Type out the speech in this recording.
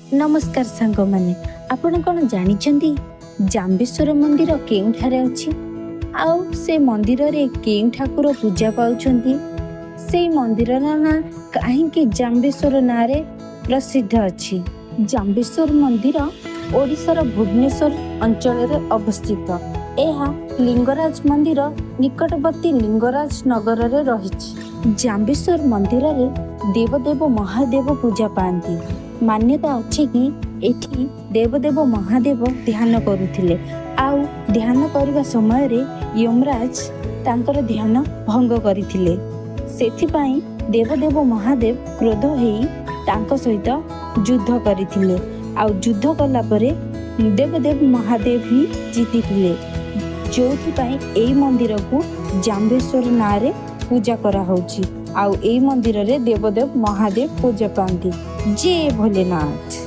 ନମସ୍କାର ସାଙ୍ଗମାନେ, ଆପଣ କ'ଣ ଜାଣିଛନ୍ତି ଜାମ୍ବେଶ୍ୱର ମନ୍ଦିର କେଉଁଠାରେ ଅଛି ଆଉ ସେ ମନ୍ଦିରରେ କେଉଁ ଠାକୁର ପୂଜା ପାଉଛନ୍ତି? ସେଇ ମନ୍ଦିରର ନାଁ କାହିଁକି ଜାମ୍ବେଶ୍ୱର ନାଁରେ ପ୍ରସିଦ୍ଧ ଅଛି? ଜାମ୍ବେଶ୍ୱର ମନ୍ଦିର ଓଡ଼ିଶାର ଭୁବନେଶ୍ୱର ଅଞ୍ଚଳରେ ଅବସ୍ଥିତ। ଏହା ଲିଙ୍ଗରାଜ ମନ୍ଦିର ନିକଟବର୍ତ୍ତୀ ଲିଙ୍ଗରାଜ ନଗରରେ ରହିଛି। ଜାମ୍ବେଶ୍ୱର ମନ୍ଦିରରେ ଦେବଦେବ ମହାଦେବ ପୂଜା ପାଆନ୍ତି। ମାନ୍ୟତା ଅଛି କି ଏଠି ଦେବଦେବ ମହାଦେବ ଧ୍ୟାନ କରୁଥିଲେ ଆଉ ଧ୍ୟାନ କରିବା ସମୟରେ ୟମରାଜ ତାଙ୍କର ଧ୍ୟାନ ଭଙ୍ଗ କରିଥିଲେ। ସେଥିପାଇଁ ଦେବଦେବ ମହାଦେବ କ୍ରୋଧ ହେଇ ତାଙ୍କ ସହିତ ଯୁଦ୍ଧ କରିଥିଲେ ଆଉ ଯୁଦ୍ଧ କଲା ପରେ ଦେବଦେବ ମହାଦେବ ହିଁ ଜିତିଥିଲେ, ଯୋଉଥିପାଇଁ ଏଇ ମନ୍ଦିରକୁ ଜାମ୍ବେଶ୍ୱର ନାଁରେ ପୂଜା କରାହଉଛି ଆଉ ଏଇ ମନ୍ଦିରରେ ଦେବଦେବ ମହାଦେବ ପୂଜା ପାଆନ୍ତି। ଜୟ ଭୋଲେନାଥ।